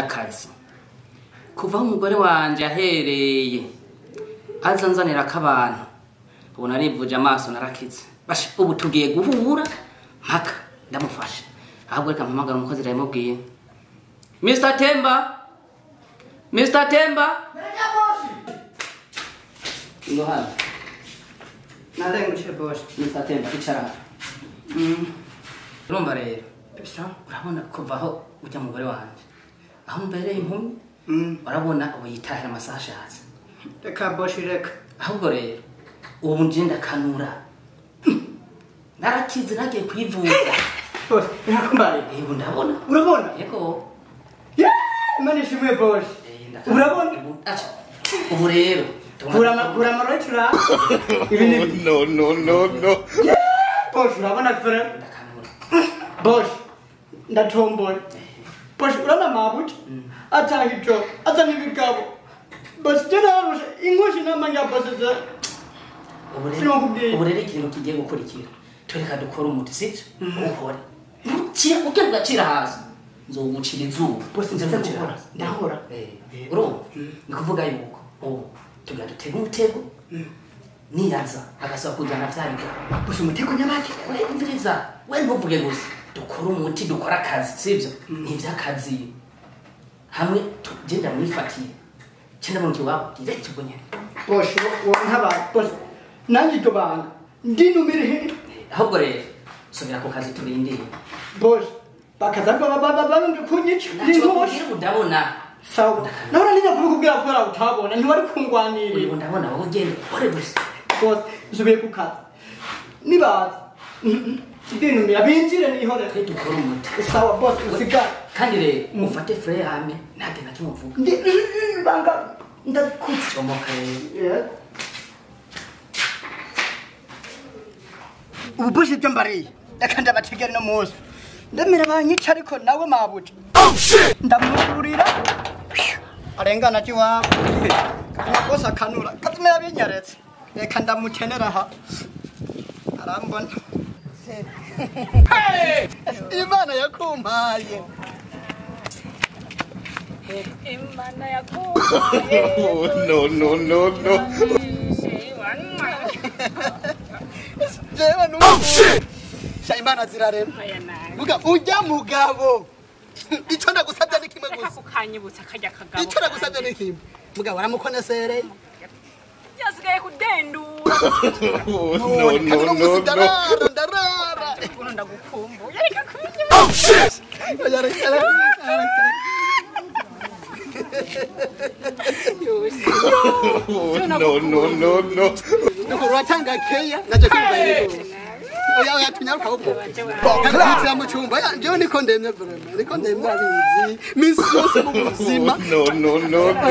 Ivy'akazi. Kuva aho umugore wanje ahereye aza nzanira k'abantu, ubu narivuje amaso narakize. Basha ubu tugiye guhura mpaka ndamufasha. Ahubwo reka mpamagara umukozi ndabimubwiye. Mr Temba, Mr Temba, ngo hano. Narenguye boss. Mr Temba icara. Urumva rero, urabona kuva aho ujya mugore wanje aho mbereye impumyi, urabona ubu yitahira amasaha ashatse. Reka boss reka. Ahubwo rero ubu nje ndakanura, narakize nagiye kwivuza. Boss birakumbaye. Ubu ndabona. Urabona? Yego. Imana ishimwe boss. Urabona? Ubu rero kura amarocura. Ibi ni No no no no. Boss urabona vre? Ndakanura. Boss ndatombola. Boss urabona mabuti atanga ijo azana ibigabo. Boss tena ingoshi namanya boss ze. Ubu rero ikintu kigiye gukurikira, tureka dukora umuti sivyo? Ukore ugenda ugacira hasi nzogucira izuba. Boss ndakora ndahora. Urumva ni kuvuga yuko ubu tugira dutega umutego, niyaza agasaba kuzana vya bigabo. Boss umutego nyabaki? We umviriza, we ntuvuge gusa, dukora umuti dukora akazi sivyo? Ni ivy'akazi hamwe tugenda mwifatiye cyenda mu kiwabo direct ubwo nyene. Boss wo ntabaye boss nanjye iryo banga ndinumire he. Ahubwo rero subira ku kazi turindiye. Boss bakaza babandi kunyica ndinuboshe ndabona. Sawa nahora nijya kubikubwira kubera utabona ntiwari kungwanira. Ubu ndabona wowe ugenda ukore gusa. Boss nsubiye ku kazi nibaza ndinumira binjire nihore. Twe dukora umuti. Sawa boss usigare. Kandi rero mufate frere hame ntage na kimwe mvuga. Ndi banga ndakucomoka rero. Ubu boss ibyo mbariye reka ndabategere no munsi ndemera banyica ariko nawe mabuja ndamururira arengana aje iwabo boss akanura kazimera binyaretse reka ndamukenera aha arambona. Imana yakumpaye. Imana yakumpaye. No no no no. Jewe nubu sha Imana zirarema. Muga ujya mugabo ico ndagusabye ni kimwe gusa. Kukanyibutsa kajya kagabo. Ico ndagusabye ni kimwe. Mugabo waramukonesereye. Yasigaye kudendura. No no no no. Ndarara. Ukuntu ndagukumbuye. Reka kubinyibutsa. No no no no. Nuko uratanga keya naje kumva yego. Oya oya tunyaruka ubwo. Kandi mu cyumba njyewe niko ndemye vraiment niko ndemye abizi minsi yose mu buzima. No no no no.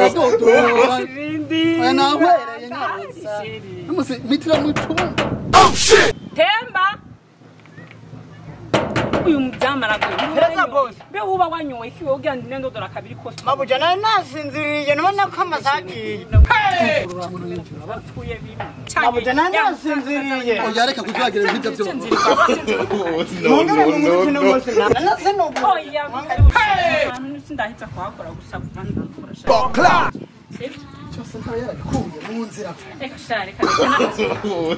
Oya nahwereye nyarutsa. Umusi mitira mu cyumba. Temba. Uyu mudamu aragoye. Pereza boss. Be uba wanyoye iki wowe ugenda ndodora kabiri kose. Mabuja nawe nasinziriye nubona ko amasagiye. Bapfuye bibi. Mabuja nawe nasinziriye. Oya reka kuzagira ibyo byo. No no no no. Oya. Sindahitsa kuhakora gusa vuba ndakora. Bokla. Cyose ntawe yarabikuye mu nzira. Reka sha reka. No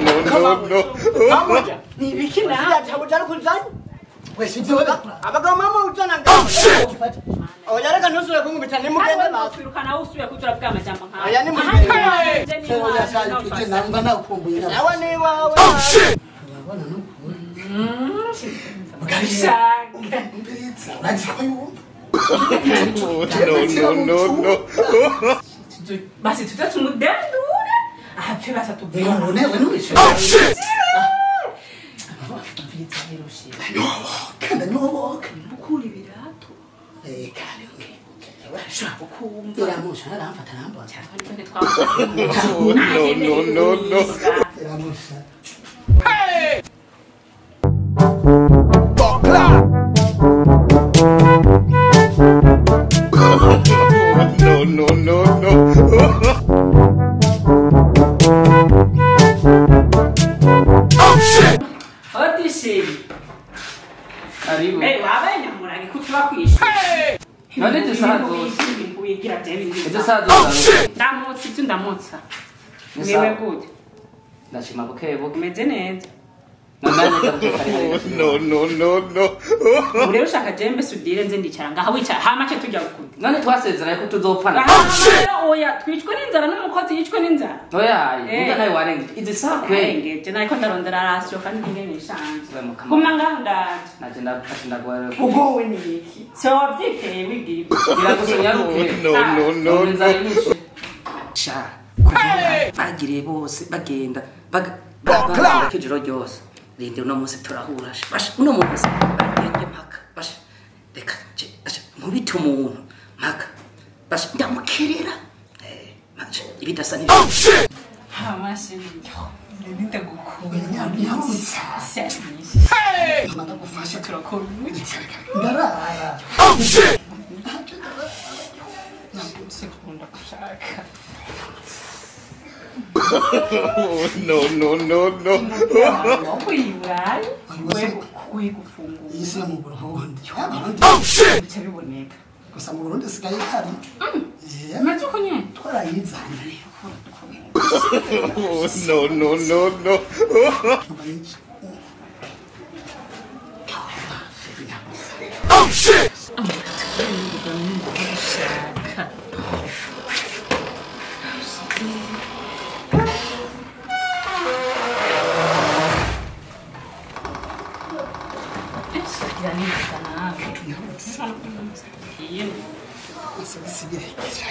no no no. Mabuja ni ibiki nawe? Mabuja ari kuzanye. Wese ibyo abagabo mama uzana ngaho. Oya reka ntusubire kunkubita nimugende nawe. Kwirukana aho usubiye kutura bwa amajambo nkawe. Oya nimugende. Oya sha tuje namba nakumbuye. Nawe ni wawe. Urabona n'ukuntu. Shaka. Umviriza urazi ko yumva. No no no no. Basi tuze tumudendure ahapfe basa tuvuye. None we nubishe. Umviriza rero shira. Nyoboka ndanyoboka. Mukura ibirato. Kare. Urashobora kukumva. Iramusha aramfata arambona. No no no no. Iramusha. Bokla. No no no no. Oti sheri. Karibu. Wabaye nyamurage kutuba kwishuri. None dusaha zose. Wigira je bindi. Izo saha zose. Ndamutse ibyo ndamutsa. Ni Niwe sawa. gute? Ndashima buke buke. Umeze neza. No, no, no, no. Ubu rero ushaka jembe sudire nze ndicara ngaha wicara hama ce tujya gukunda. None twasezeranye ko tuzopfana. Hama oya twicwe n'inzara n'umukozi yicwe n'inzara. Oya, Eh. muga nawe warengeje. Izi saha kweli. Narengeje nariko ndarondera rasiyo kandi ingene nishanje. We mukama. Guma ngaho ndaje. Naje ndafashe ndagwara. Ugowe ni iki? Se wavyiteye wigira. Biragusunyaruke. No, no, no, Inzara no. inyishe. Sha, kuva bagiriye bose bagenda baga ijoro ryose. Rindira uno munsi turahura. Sha. Basha uno munsi bagende mpaka. Basha reka nje basha nkubite umuntu mpaka. Basha ndamukerera. Eh, basha ibidasa n'ibyo. Hama sheri. Ndagukunda. Nyabutsa. Hey! Mama ndagufasha. Turakora umuti. Ndarara. Sikunda gushaka. No, no, no, no. Kwiburayi we gufungura Iyi si yo mu Burundi. Abarundi bica biboneka. gusa mu Burundi isigaye ihari. Yeah. Umeze uko nyene. Twarayizanye. No, no, no, no. Gushaka. Gira neza nawe. Amasogisi birekeje.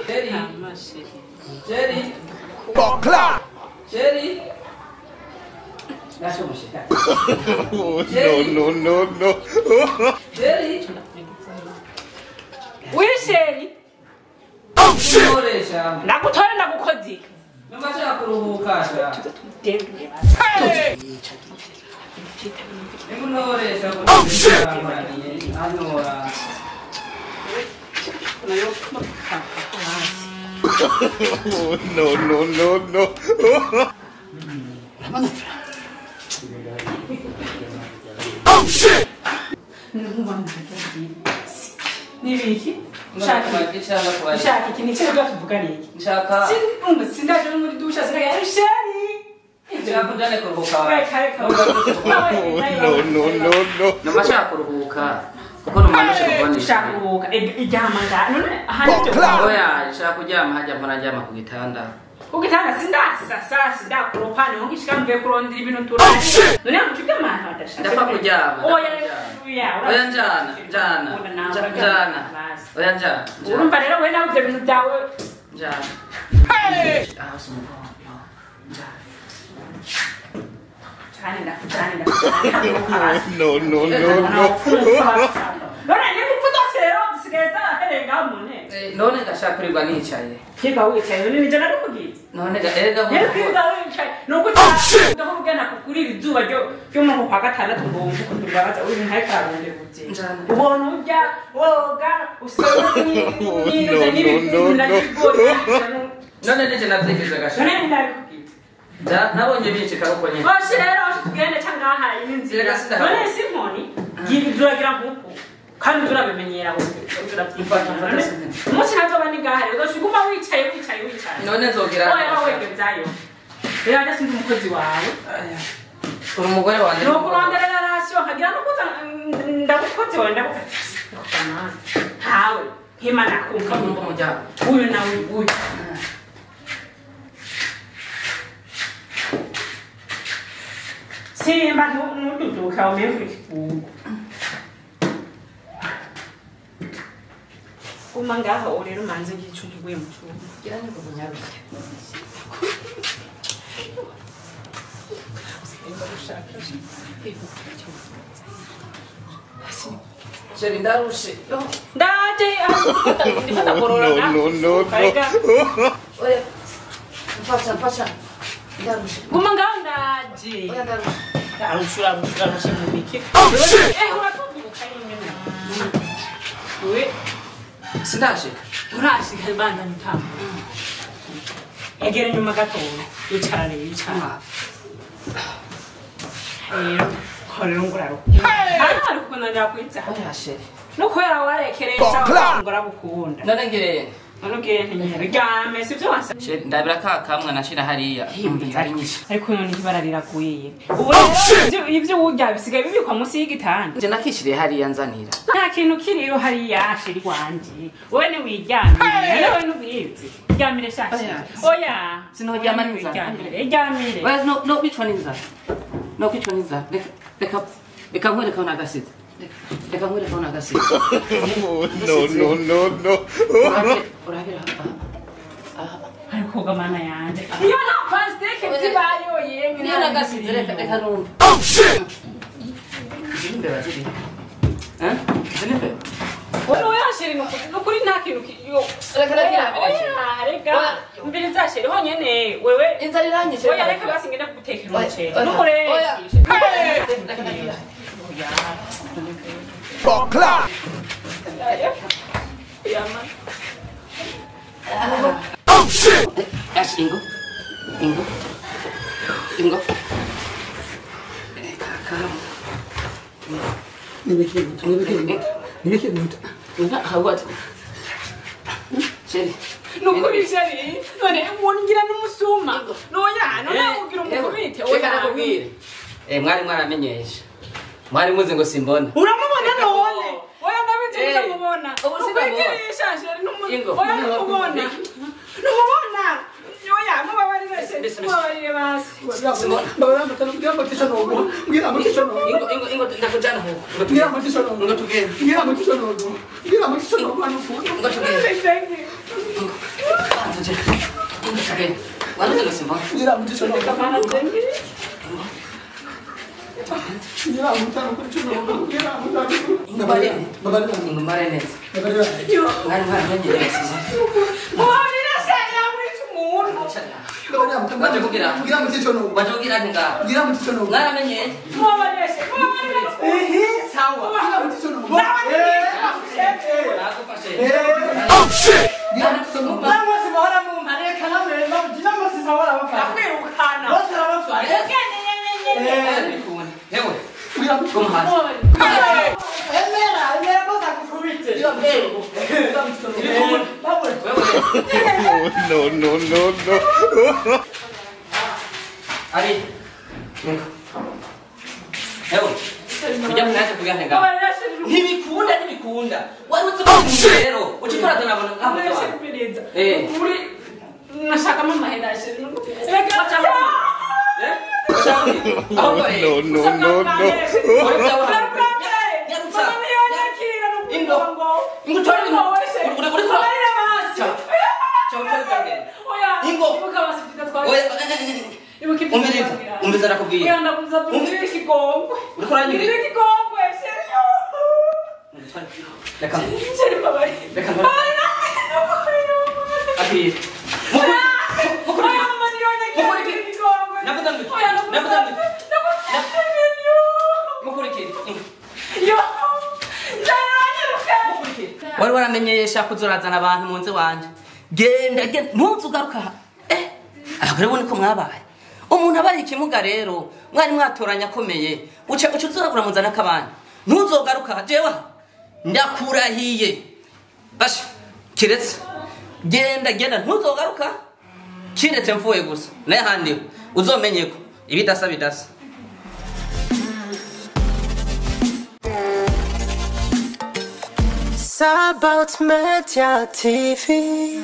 Jerry. Jerry. Jerry. Ndashoboye. No, no, no, no. Jerry. Wisheri Nkoresha. ndagutore ndagukozika. Numva nshaka kuruhuka sha. Nkoresha. Anyora. No, no, no, no. Urabona? Nibiki? Ushaka ushaka iki ni cyo tuvuga ni iki? Nshaka Sindaje no muri dusha sindaje sheri. nshaka kujyane kuruhuka. No, no, no, no. Numva nshaka kuruhuka. Kuko numva ndashaka kubona Ushaka kuruhuka iryama ngaha none ahandi byo Oya, nshaka kuryama hajya mpora ndyama ku gitanda. ku gitanda sindasa sasa sindakoropa niho ngishika mvuye kurondera ibintu turari none ngo uryama ahantu hadashashe. Ndapfa kuryama. Oya Oya oya njana, njana. Njana. Oya njana. Urumva rero we nawe ivyo bintu byawe Njana. Ah, si umugongo. Njana. cyane ndakujyane ndakujyane. No, no, no, no. None n'ingufu zose rero zisigaye zarahereye ngaho mu ntebe. None ndashaka kurirwa nicaye. Kwiga wicaye none nijye narikubwiye. None erega Rero kwiga wicaye ni uko utaha ugana kuri iri zuba ryo mu kwa gatandatu ngo wumve ukuntu ribabaza uri ntayo kararondera ubuzima. Njana. Ubona urya woga usigaye No, no, no, no. None nije navyigize gasha. None ndarikubwiye. Nabonye bicika uko nyene. Oshi rero oshi tugende cyangwa aha iyi nzira. Reka sindahabona. None si inkoni gira uragira nkuku kandi urabimenyera Mfata, mfata sintebe. umunsi nazoba ni ngaha rero ugaca uguma wicaye wicaye wicaye. None nzogira. Oya wegezayo. Rero njye sinzi umukozi wawe. Uri umugore wanje. Ni ukuronderera rasiyo nkagira no kuza ndagukozi wawe ndagukozi. Ntawe nk'Imana kumva. Kumva umuryango. Uyu nawe uyu. Simba ntududuka umenye ikibugu. Guma ngaho rero umanze ngico ntiguye mu cyumba. Gira ni kumunyaruke. Sheri ndarushe. Ndaje ndifata korora. No, no, no, no. Oya. Mfasha, mfasha. Ndarushe. Guma ngaho ndaje. Oya ndarushe. Arushura arushura arushe mu biki. Uratubyuka nyine. We Sindashika. Urashika banda mutamba. Egera inyuma gatoya. Icara rero icara. Rero korera nguraro. Hano ari kunanira kwitsa. Oya chérie. No kubera warekeresha ngurabukunda. None ngireye. None ngiye ntinyere. Ryame sivyo wansa. Chérie ndabira ka kamwe nashira hariya. Ari nyinshi. Ariko none ibara riraguye. Ubu rero ivyo urya bisigaye bibikwa munsi y'igitanda. Je nakishiriye hariya nzanira. Nta kintu kiriyo hariya shiri wanje. Wowe ni wiryamire. Nawe nubizi. Ryamire shasha. Oya. Sinoryama n'inzara. Ryamire. Oya no no kwicwa n'inzara. No kwicwa n'inzara. Reka reka reka nkwereke aho nagasize. Reka nkwereke aho nagasize. No, no, no, no. Urabira aha. Ariko gamana yanje. Iyo nta pasteke zibayo yemwe. Niyo nagasize reka reka numva. Oh shit. Ziri imbeba ziri. Eh? Ziri imbeba. Oya sheri nukuri nta kintu yo. Reka reka. Oya reka. Mbiriza sheri honyene wewe. Inzara iranyishe. Oya reka basi ngenda kugutekera umuceri. Oya. Nukore. Oya. Bokla. Oh shit. Ash ingo. Ingo. Ingo. Kaka. Nibiki nibiki nibiki nibiki. Nga hawat. Chérie. Nukuri sheri. None wongira n'umusuma. Noya none ugira umukubite. Oya nakubwire. Mwari mwaramenyesha. Mwari muzi ngo simbona. Uramubona none. Oya ndabizi uramubona. Ubu sindamubona. Sheri Ingo. Oya numubona. Numubona. Oya mubabarire sheri. Mubabarire basi. Simbona. Ngira mutisho no. Ingo ingo ingo ndakujana huko. Ngira mutisho no. Ingo tugende. Ngira mutisho no. Ngira mutisho no nuko. Ingo tugende. Ingo. Ingo tugende. Waruze ngo simbona. Ngira mutisho no. Ngira mutisho no. Ngira mutisho. Babarira. Ingo mbare neza. Babarira. Mwari mwaramenyesha. Mubabarire sheri yamwica umuntu. Waje kugira. Ngira mutisho no. Waje kugira ntinga. Ngira mutisho no. Mwaramenye. Mubabarire sheri. Mubabarire. Sawa. Ngira mutisho no. Nagufashe. Oh shit. Ngira mutisho no. Bose bahora mu mareka namwe bose bahora bafata. Ndakwirukana. Bose barabafata. Bikunda. Hewe. Ngira mutisho no. Guma hasi. Emera, emera bose akukubite. Ngira mutisho no. Ibikunda. Babone. Wewe. No, no, no, no. Ari. Ingo. Hewe. Ujya mwaje kugira ntinga. Mubabarire sheri. Ntibikunda ntibikunda. Wari uzi ko rero ucitorana nabona nkaho. Uri nashakamo amahera sheri. Reka Eh? Ahubwo No, no, no, no. Ingo. Ingo utware ibintu. Uri kura. Cha utware ibyange. Ingo. Oya. Umviriza. Umviriza nakubwiye. Uriko uranyerera. Reka. Reka. Akira. Wari waramenyesha kuzorazana abantu mu nzu wanje. Genda genda ntuzu ugaruka. Abagore bo niko mwabaye. Umuntu abaye ikimuga rero mwari mwatoranya akomeye. Uce uce uzoragura muzana kabandi. Ntuzogaruka jewe ndakurahiye. Basha kiretse genda genda ntuzogaruka. Kiretse mvuye gusa. Naye handi uzomenye ko ibidasa bidasa. About Media TV.